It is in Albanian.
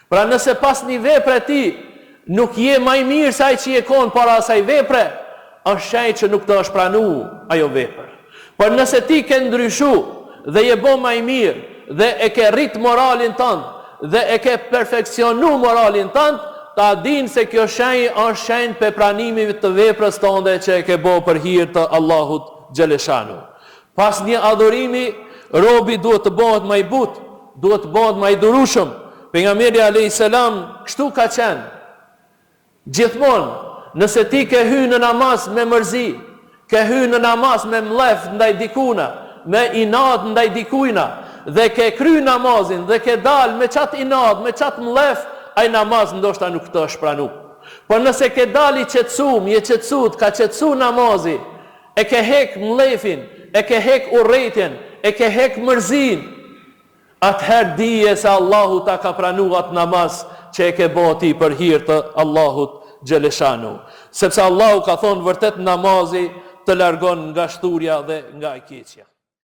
Pra nëse pas një vepre ti nuk je ma i mirë se ai që je konë para asaj vepre, është shenjë që nuk të është pranu ajo vepër. Por nëse ti ke ndryshu dhe je bo ma i mirë dhe e ke rrit moralin tënd dhe e ke perfekcionu moralin tënd, ta dinë se kjo shenjë është shenjë pe pranimit të veprës tënde që e ke bo për hir të Allahut xheleshanu. Pas një adhurimi, robi duhet të bëhet ma i butë, duhet të bëhet ma i durushëm. Pejgamberi alejhi selam kështu ka qenë. Gjithmonë, nëse ti ke hy në namaz me mërzi, ke hy në namaz me mllef ndaj dikuna, me inat ndaj dikujna, dhe ke kry namazin dhe ke dalë me qat inat, me qat mllef, ai namaz ndoshta nuk të është pranu. Por nëse ke dalë i qetësum, je qetësu, të ka qetësu namazi, E ke hek mllefin, e ke hek urrejtjen, e ke hek mërzinë, atëherë dije se Allahu ta ka pranu atë namaz që e ke bo ti për hir të Allahut xheleshanu. Sepse Allahu ka thonë vërtet namazi të largon nga shthurja dhe nga e keqja.